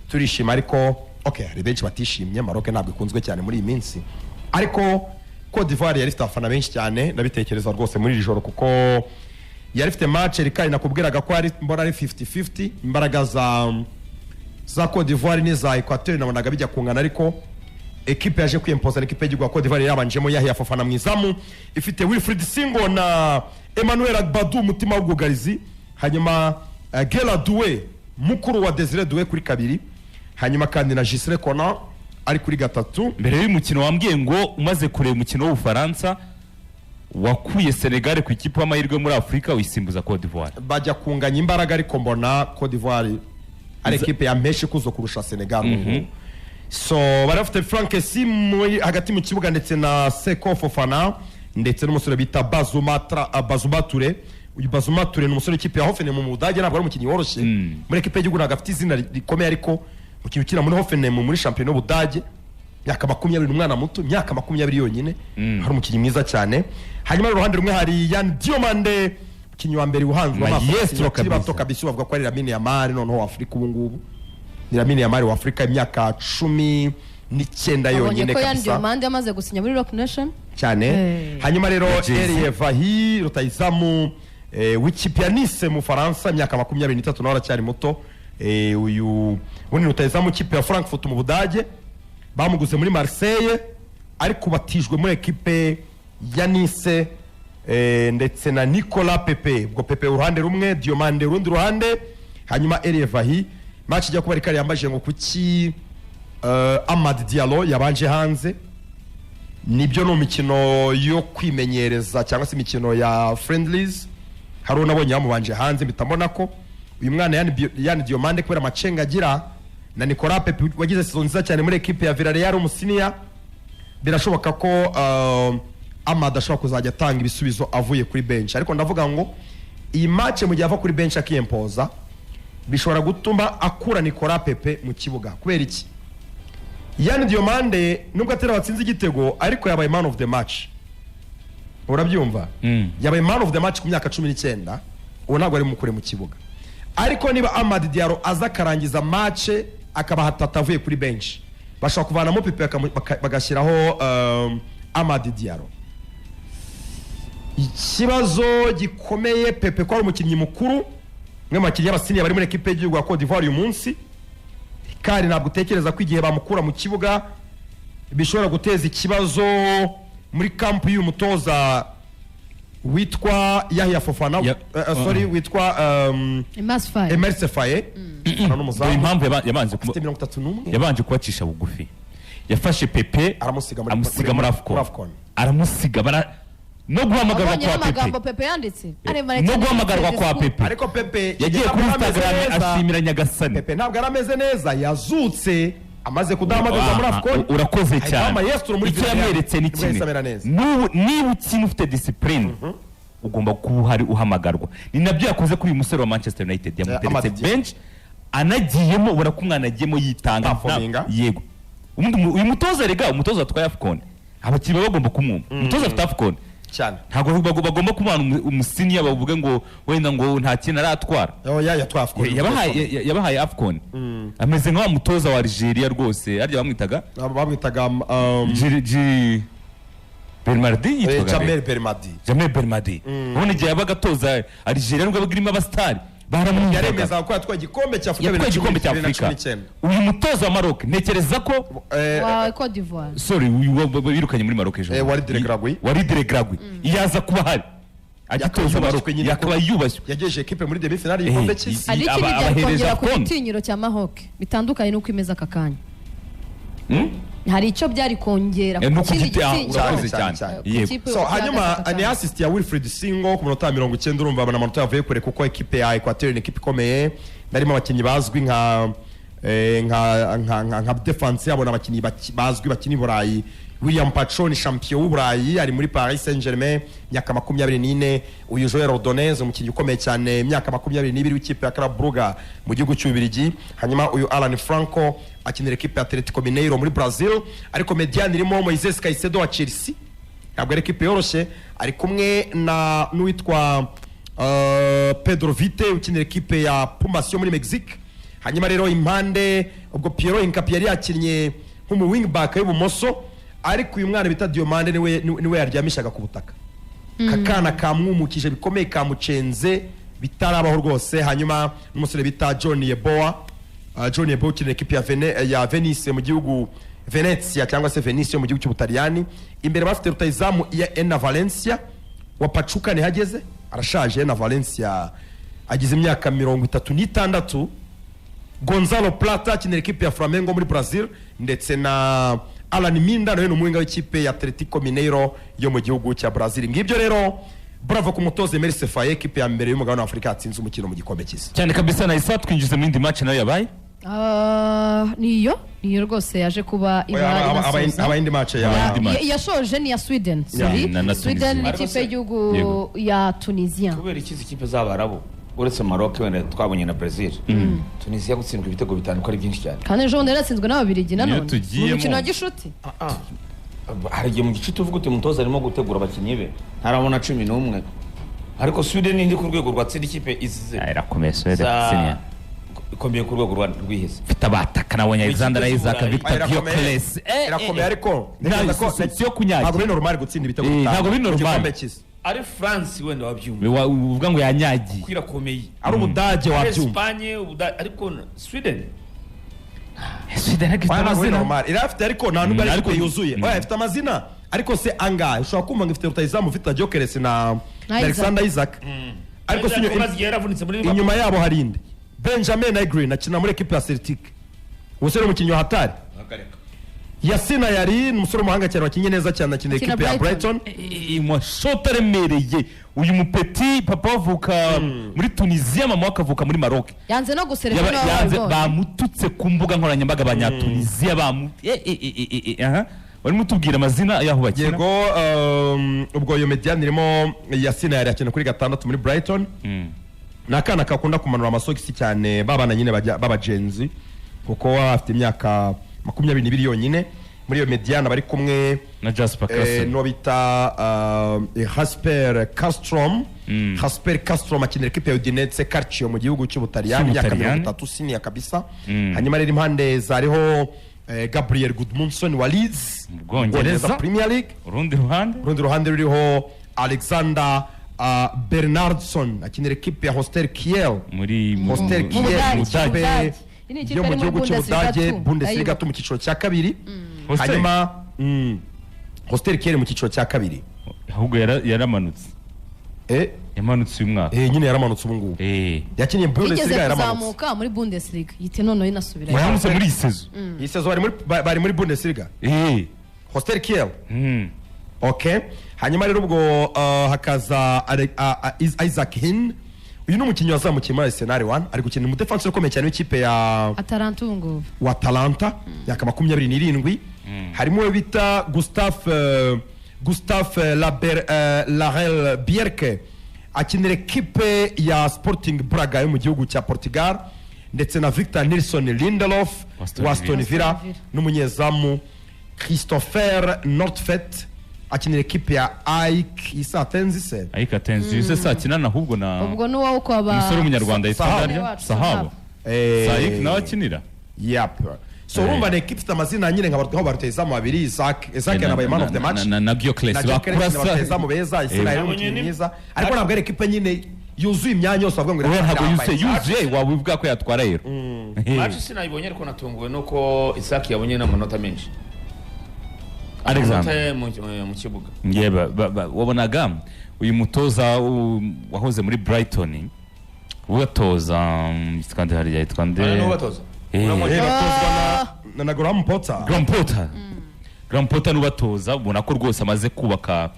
Turishima, ariko okay, hari benshi batishimye. Maroc ntabwo ikunzwe cyane muri iyi minsi, ariko Cote d'Ivoire yari ifite abafana benshi cyane, ndabitekereza rwose muri iri joro, kuko yari ifite match rikari nakubwiraga ko ari mbona ari 50-50. Imbaraga za Cote d'Ivoire n'iza Equateur nabonaga bijya kungana, ariko ekipe yaje kwiyempoza, ekipe y'igihugu ya Cote d'Ivoire yabanjemo Yahya Fofana mu izamu, ifite Wilfried Singo na Emmanuel Agbadou umutima w'ubwugarizi, hanyuma Guela Doué, mukuru wa Desire Doué, kuri kabiri, hanyuma kandi na Ghislain Konan ari kuri gatatu. Mbere y'umukino wambwiye ngo umaze kureba umukino w'Ubufaransa wakuye Senegal ku ikipe y'amahirwe muri Afurika, wisimbuza Cote d'Ivoire. Bajya kunganya imbaraga, ariko mbona Cote d'Ivoire ari ekipe yampesha ikuzo kurusha Senegal ubu. So bari bafite Frank Kessie hagati mu kibuga, ndetse na Seko Fofana, ndetse n'umusore bita Bazuma Toure. Uyu Bazuma Toure ni umusore w'ikipe ya Hoffenheim mu Budage, ntabwo ari umukinnyi woroshye. Muri ekipe y'igihugu ntabwo afite izina rikomeye, ariko umukinnyi ukina muri Hoffenheim muri shampiyona y'Ubudage, imyaka 20, umwana muto, imyaka 20 yonyine, hari umukinnyi mwiza cyane. Hanyuma uruhande rumwe hari Yan Diomande, umukinnyi wa mbere uhanzwe amaso, Maestro abakinnyi bakiri bato kabisa. kabisa, bavuga ko ari Lamine Yamal noneho wa Afurika ubu ngubu, ni Lamine Yamal wa Afurika, imyaka 19 Abonye yonyine ko Yan kabisa. Diomande yamaze gusinya muri Roc Nation. Cyane. Hanyuma rero Jay-Z. Elie Vahi, rutayizamu w'ikipe ya Nice mu Faransa, imyaka 23, nawe aracyari muto. Uyu ubundi rutayizamu w'ikipe ya Frankfurt mu Budage, bamuguze muri Marseille ariko batijwe muri ekipe ya Nice, ndetse na Nicolas Pepe. Ubwo Pepe uruhande rumwe, Diomande urundi ruhande, hanyuma Elie Vahi. Match ijya kuba, Rikari yambajije ngo kuki Amad Diallo yabanje hanze. Nibyo, ni imikino yo kwimenyereza cyangwa se imikino ya friendlies, hari uwo nabonye yamubanje hanze, mpita mbona ko uyu mwana Yan Diomande, kubera amacenga agira, na Nicolas Pepe wagize saison nziza cyane muri ekipe ya Villarreal, umusiniya, birashoboka ko Amad ashobora kuzajya atanga ibisubizo avuye kuri bench. Ariko ndavuga ngo iyi match, mu gihe ava kuri bench akiyempoza, bishobora gutuma akura Nicolas Pepe mu kibuga. Kubera iki? Yan Diomande, nubwo atari batsinze igitego, ariko yabaye man of the match, urabyumva? Yabaye man of the match ku myaka 19, uwo ntabwo ari mukure mu kibuga. Ariko niba Amad Diallo aza akarangiza match akabaha atatu avuye kuri bench, bashobora kuvanamo Pepe bagashyiraho Amad Diallo. Ikibazo gikomeye, Pepe ko ari umukinnyi mukuru, umwe mu bakinnyi b'abasiniya bari muri ekipe y'igihugu ya Cote d'Ivoire uyu munsi, kandi ntabwo utekereza ko igihe bamukura mu kibuga bishobora guteza ikibazo muri camp y'uyu mutoza witwa Yahya Fofana, sorry, witwa Emerse Faé. Emerse Faé? Fofana Dore n'umuzamu impamvu yabanje afite 31. Yabanje kubacisha bugufi, yafashe Pepe aramusiga amusiga muri muri AFCON. AFCON. Aramusiga bara no guhamagarwa Abonye kwa n'amagambo Pepe. Pepe yanditse aremare No cyane, guhamagarwa yanditse kwa discours. Pepe, Ariko Pepe yagiye kuri ntabwo ameze Instagram neza. ashimira Nyagasani. Pepe ntabwo yari ameze neza, yazutse amaze kudahamagarwa muri Aha, AFCON. urakoze Ahita cyane. maestro muri Icyo Villarreal. yamweretse ni Nibwo yahise kimwe: amera neza. N'ubu niba ukina ufite discipline, ugomba kuba uhari uhamagarwa. Ni nabyo yakoze kuri uyu musore wa Manchester United, yamuteretse Amad Diallo. bench, anagiyemo ubona ko umwana agiyemo yitanga. Performinga. Yego. Ubundi uyu mutoza, rega umutoza watwaye AFCON, abakinnyi baba bagomba kumwumva. Umutoza afite AFCON. Cyane. Ntabwo bagomba kumubana umusiniya bavuge ngo wenda ngo nta kintu aratwara. Oya, yatwaye AFCON. Yabahaye AFCON. Ameze nka wa mutoza wa Algeria rwose, harya bamwitaga Bamwitaga Belmadi yitwaga. Jamel Belmadi. Jamel Belmadi, ubona igihe yabaga atoza Algeria, nubwo yabaga irimo abasitari, baramwumvaga. Yaremeza ko yatwaye igikombe cya Afurika Yatwaye igikombe cya bibiri na cumi Afurika. n'icyenda. Uyu mutoza wa Maroc, ntekereza ko Wa Cote d'Ivoire. Sorry, uyu wirukanye muri Maroc ejo, Walid Regragui. Walid Regragui, iyo aza kuba ahari agitoza Yakaba Maroc, yubashywe nyine yakaba yubashywe. Yagejeje ekipe muri demi finale y'igikombe cy'isi. Hari ikindi byari abahereza kongera ku AFCON. gitinyiro cya Maroc bitandukanye n'uko imeze aka kanya. Hari icyo byari kongera No ku ku kindi giti, ah, gitinyiro. urakoze Cyane, cyane. cyane. Ku Yego. kipe So uko hanyuma ihagaze aka ni kanya. assist ya Wilfried Singo ku munota wa 90. Urumva abona amanota yavuye kure, kuko ekipe ya Equateur ni ekipe ikomeye, narimo abakinnyi bazwi nka defense yabo, abakinnyi bazwi bakina i Burayi. William Pacho ni champion w'Uburayi, ari muri Paris Saint-Germain, imyaka 24. Uyu Joel Ordonez, umukinnyi ukomeye cyane, imyaka 22, w'ikipe ya Club Brugge mu gihugu cy'Ububiligi. Hanyuma uyu Alan Franco akinira ekipe ya Atletico Mineiro muri Brazil. Ariko médiane irimo Moises Caicedo wa Chelsea, ntabwo ari ekipe yoroshye, ari kumwe na n'uwitwa Pedro Vite ukinira ekipe ya Pumas yo muri Mexique. Hanyuma rero impande, ubwo Piero Hincapié yari yakinnye nk'umu wingback w'ibumoso, ariko uyu mwana bita Diomande niwe yaryamishaga ku butaka. Kakana kamwumukije bikomeye, kamucenze bitarabaho rwose. Hanyuma n'umusore bita John Yeboah, John Yeboah ukinira ekipi ya Venice mu gihugu Venezia cyangwa se Venice yo mu gihugu cy'Ubutaliyani. Imbere bafite rutayizamu ya Ena Valencia wa Pachuca, ntihageze, arashaje. Ena Valencia agize imyaka 36. Gonzalo Plata akinira ekipi ya Flamengo muri Brazil, ndetse na Alan Minda nawe ni umuwinga w'ikipe ya Atletico Mineiro yo mu gihugu cya Brazil. Ngibyo rero, bravo ku mutoza Emerse Faye, ekipe ya mbere y'umugabane wa Afurika yatsinze umukino mu gikombe cy'isi. Cyane kabisa. Na isa twinjize mu yindi match nayo yabaye. Ah, niyo rwose yaje kuba iba inasoza. Aba indi match ya Indi match. Yashoje ni iya Sweden, sorry. Na Sweden Tunisia. ni ikipe y'igihugu Yego. ya Tunisia. Kubera iki izi kipe z'Abarabu, uretse Maroc wenda twabonye na Brazil, Tunisia gutsindwa ibitego bitanu ko ari byinshi cyane? Kandi ejo bundi yaratsinzwe n'Ababiligi Niyo nanone mu tugiyemo. mukino wa gishuti. Hari igihe mu gice tuvuga uti umutoza arimo gutegura abakinnyi be, ntarabona 11, ariko Sweden indi ku rwego rwatsinda ikipe izize Ah, irakomeye Suwede za senior. Ikomeye ku rwego rwihese. Mfite abataka, nabonye Alexander Ikipe Isaac, z'Uburayi. Victor Irakomeye. Gyökeres. Irakomeye, ariko Ntabwo ntekereza ko si yo kunyagira. ntabwo biri normal gutsinda ibitego Eh, bitanu ntabwo biri mu normal. gikombe cy'isi. Ari France wenda wabyumva, Uvuga ngo yanyagiye. kuko irakomeye. Ari Ubudage Ari wabyumva. Espagne, ariko Sweden Sweden ariko ifite Oya, ntabwo biri amazina. normal. Irafite, ariko nta nubwo ari Ariko- ikipe yuzuye. Oya, ifite amazina, ariko se angahe ushobora kumva ngo ifite rutayizamu ufite Gyökeres na Isaac. Alexander Isaac, ariko si Isaac umaze igihe yaravunitse muri Liverpool. inyuma yabo hari inde? Benjamin Nygren akina muri ekipe ya Celtic, umusore w'umukinnyi wa hatari. Hagarika. Yasina yari ni umusore w'umuhanga cyane, wakinnye neza cyane, akina Akina ekipe ya Brighton. Brighton. Mashoti aremereye. Uyu mupeti, papa avuka muri Tunisia, mama we akavuka muri Maroc. Yanze no gusereka Yanze, n'ababibonye. bamututse ku mbuga nkoranyambaga Abanyatunisia bamu aha. Barimo tubwira amazina y'aho bakina. Yego, ubwo iyo médiane irimo Yasina yari akina kuri gatandatu muri Brighton. Ni akana kakunda kumanura amasogisi cyane, babana nyine b'abagenzi, kuko afite imyaka 22 yonyine. Muri iyo médiane bari kumwe na Jasper Carlson. N'uwo bita Hasper Castrom. Hasper Castrom akinira ekipe ya Udinese Calcio mu gihugu cy'Ubutaliyani, imyaka Cy'Ubutaliyani. 30, senior kabisa. Hanyuma rero impande zariho Gabriel Gudmundsson wa Leeds Mu Bwongereza. Premier League. Urundi ruhande? Urundi ruhande ruriho Alexander Bernardsson akinira ekipe ya Holstein Kiel. Muri Holstein Mu Kiel, Budage, ikipe mu Budage. Iyi ni ikipe yo mu iri muri gihugu Bundesliga cy'Ubudage, two. Bundesliga Ndayibuka. 2 mu cyiciro cya kabiri. Holstein? Hanyuma Holstein Kiel mu cyiciro cya kabiri. Ahubwo yaramanutse. Yamanutse uyu mwaka. Nyine yaramanutse ubu ngubu. Yakiniye Yigeze Bundesliga, yaramanutse. kuzamuka muri Bundesliga yite noneho inasubirayo. Yamanutse muri iyi saison. Iyi saison bari muri Bundesliga. Holstein Kiel. Okay, hanyuma rero ubwo hakaza Isaac Hin. Uyu ni umukinnyi wazamukiye muri Arsenal 1, ari gukina umudefansi ukomeye cyane w'ikipe ya Atalanta ubu ngubu. Wa Atalanta, myaka 27. Harimo uwo bita Gustav Larel Bjerke, akinira ekipe ya Sporting Braga yo mu gihugu cya Portugal, ndetse na Victor Nilsson Lindelof Aston wa Aston Villa. Villa, Aston Villa. n'umunyezamu Christopher Nordfeldt akinira ekipe ya AIK Isatenzi se. Ariko atenzi se saa kinana ahubwo na Ubwo n'uwo kwa ba umusore w'Umunyarwanda yitwa Sahabo. Ndarya Wacu, Sahabo. Sayik nawe akinira. Yep. So urumva ni ekipe ifite amazina nyine nka ba rutahizamu babiri, Isaac yanabaye man of the match. Na Gyökeres. Na Gyökeres ni abarutahizamu beza, Isina yari umukinnyi mwiza, ariko ntabwo ari ekipe nyine yuzuye imyanya yose bavuga ngo Oya, ntabwo irambaye. yuzuye, wabivuga ko yatwara rero. Match sinayibonye, ariko natunguwe nuko Isaac yabonye n'amanota menshi. Alexander. Amanota ye mu kibuga. Nge wabonaga uyu mutoza wahoze muri Brighton ubatoza, yitwa nde hariya, yitwa nde? Ari n'ubatoza. Batozwa na Graham Potter. Graham Potter. Graham Potter n'ubatoza, ubona ko rwose amaze kubaka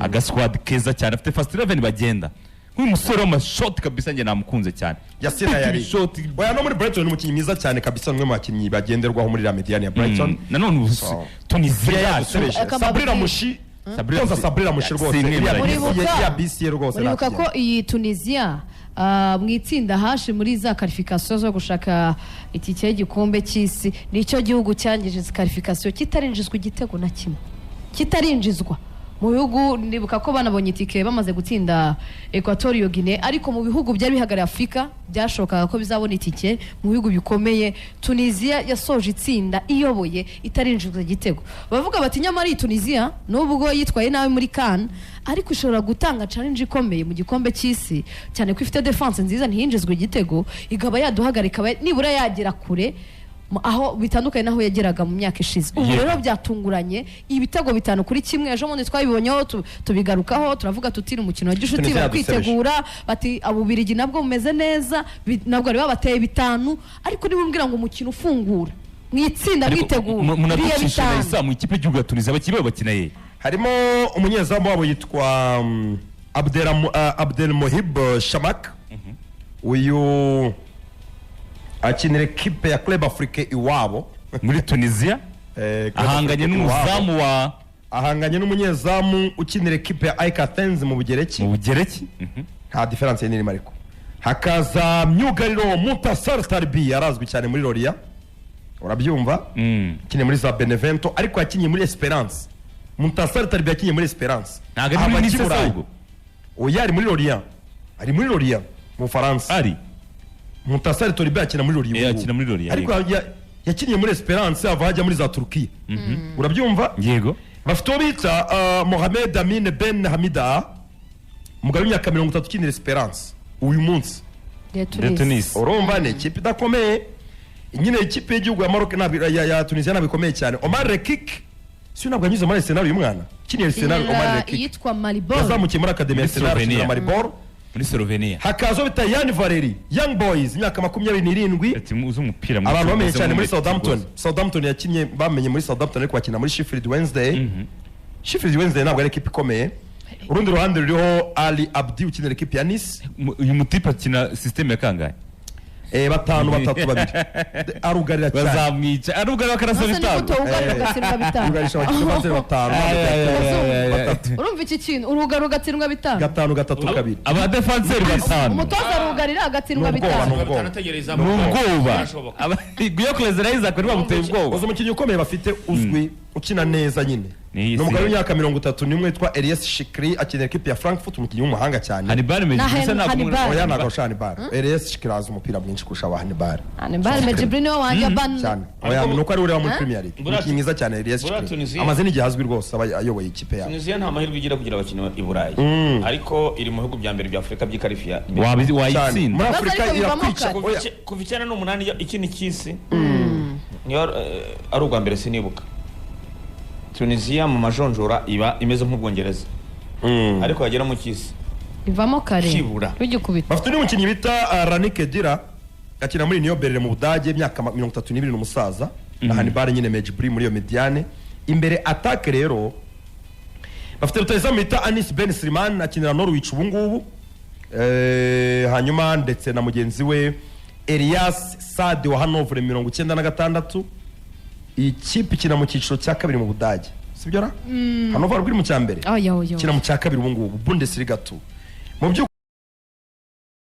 agasquad keza cyane, afite first 11 bagenda. Nk'uyu musore w'amashoti kabisa, njye namukunze cyane. Yasina yari Shoti. Oya, no muri Brighton ni umukinnyi mwiza cyane kabisa, ni umwe mu bakinnyi bagenderwaho muri la médiane ya Brighton. Nanone ubu So. Tunisia yacu. Sabrina Mushi. Toza Sabrina Mushi rwose. Simwe Iriya barageze. bisi iriya bisi ye rwose Muribuka ntakigenda. ko iyi Tunisia mu itsinda hashi muri za qualification zo gushaka itike y'igikombe cy'isi, nicyo gihugu cyangije izi qualification kitarinjizwa igitego na kimwe, kitarinjizwa. Mu bihugu, ndibuka ko banabonye itike bamaze gutsinda Equatorial Guinea, ariko mu bihugu byari bihagarariye Afurika byashobokaga ko bizabona itike, mu bihugu bikomeye, Tunisia yasoje itsinda iyoboye itarinjizwa igitego. Bavuga bati nyamara iyi Tunisia, nubwo yitwaye nabi muri CAN, ariko ishobora gutanga challenge ikomeye mu gikombe cy'isi, cyane ko ifite defense nziza, ntiyinjizwe igitego, ikaba yaduhagarika nibura yagera kure aho bitandukanye n'aho yageraga mu myaka ishize. Ubu rero byatunguranye, ibitego 5-1. Ejo bundi twabibonyeho, tubigarukaho, turavuga tuti ni umukino wa gishuti, Tunisia bari kwitegura. Bati Abubirigi nabwo bumeze neza, nabwo bari babateye 5, ariko niba umbwira ngo umukino ufungura mu itsinda Ariko mwitegura biriya munaducisha 5. Isa mu ikipe y'igihugu ya Tunisia, abakinnyi babo bakina ye? Harimo umunyezamu wabo yitwa Abdelmohib Shamak. Uyu akinira ekipe ya Club Afrique iwabo. Muri Tunisia. Club Ahanganye Afrique iwabo. n'umuzamu wa Ahanganye n'umunyezamu ukinira ekipe ya AEK Athens mu Bugereki. Mu Bugereki. Nta différence nirimo. Ariko hakaza myugariro Mutasar Tarbi, arazwi cyane muri Lorient, urabyumva? Akiniye muri za Benevento, ariko yakinnye muri Esperance. Mutasar Tarbi yakinnye muri Esperance. Ntabwo ari muri Aba Nice ak'i Burayi. ahubwo? Oya, ari muri Lorient, ari muri Lorient mu Bufaransa. Ari Mutasar Tarbi akina muri Lorient Eh, ubu ngubu. akina muri Lorient, Ariko yakiniye muri Esperance, ava hajya muri za Turukiya, urabyumva? Yego. Bafite uwo bita Mohamed Amine Ben Hamida, umugabo w'imyaka 30 ukinira Esperance uyu munsi. De De Tunis. Tunis. Urumva ni ikipe idakomeye nyine. Ikipe y'igihugu ya Maroc ntabwo, ya Tunisia ntabwo ikomeye cyane. Omar Rekik si ntabwo yanyuze muri Arsenal? Uyu mwana ukiniye Arsenal, Omar Ikinira Rekik, iyitwa Maribor. yazamukiye muri academy ya Muri Arsenal, akinira Slovenia. Maribor. Muri Slovenia. Hakaza uwo bita Yan Valeri, Young Boys, imyaka 27. Ati uzi umupira Abantu bamenye cyane muri mwese Southampton. rwose. Southampton yakinnye, bamenye muri Southampton, ariko bakina muri Sheffield Wednesday. Sheffield Wednesday ntabwo ari ekipe ikomeye. Urundi ruhande ruriho Ali Abdi ukinira ekipe ya Nice. Uyu mutipe akina système ya kangahe? 5-3-2, arugarira cyane. Bazamwica, arubwo bakarasa Nonese ni 5. gute wugarira ugatsindwa 5? Yugarisha abakinnyi batanu. Ay. Batatu. Urumva iki kintu, urugara ugatsindwa 5? 5-3-2. Abadefanseri batanu. Umutoza arugarira agatsindwa Ni ubwoba, 5. ni ubwoba. Ni ubwoba. Guyokereza na Isaac ntibamuteye ubwoba. Uzi umukinnyi ukomeye bafite uzwi ukina neza nyine? Ni iyi Ni umugabo si. w'imyaka 31 witwa Elias Shikri, akinira ekipe ya Frankfurt, umukinnyi w'umuhanga cyane. Hannibal Na Mejibri se ntabwo Hannibal. Oya, ntabwo arusha Hannibal. Elias Shikri azi umupira mwinshi kurusha wa Hannibal. Hannibal Mejibri niwe wanjye ban. Cyane. Oya, ni uko ari ureba muri Premier League. Umukinnyi mwiza cyane Elias Buriya Shikri, Tunisia- amaze n'igihe azwi rwose, aba ayoboye ikipe yabo. Tunisia nta mahirwe igira kugira abakinnyi i Burayi, ariko iri mu bihugu bya mbere bya Afurika by'ikarifiya. Cyane. Wayitsinda. Muri Maze Afurika ariko bivamo irakwica. kare. Oya, Kuva 98 ikindi cy'isi niyo ari ubwa mbere sinibuka. Tunisia mu majonjora iba imeze nk'Ubwongereza, ariko yagera mu cy'isi Ivamo kare. Kibura. Rugikubita. Bafite undi mukinnyi bita Rani Kedira, akina muri Union Berlin mu Budage, imyaka 32, ni umusaza. Na Hannibal nyine Mejbri muri iyo médiane imbere. Attaque rero bafite rutahizamu bita Anis Ben Slimane, akinira Norwich ubu ngubu. Hanyuma ndetse na mugenzi we Elias Sade wa Hannover 96. Iyi kipe ikina mu cyiciro cya kabiri mu Budage, sibyo ra? Hannover iri mu cya mbere. Oya, oya, Ikina mu cya kabiri ubu ngubu, Bundesliga 2 mu by'ukuri.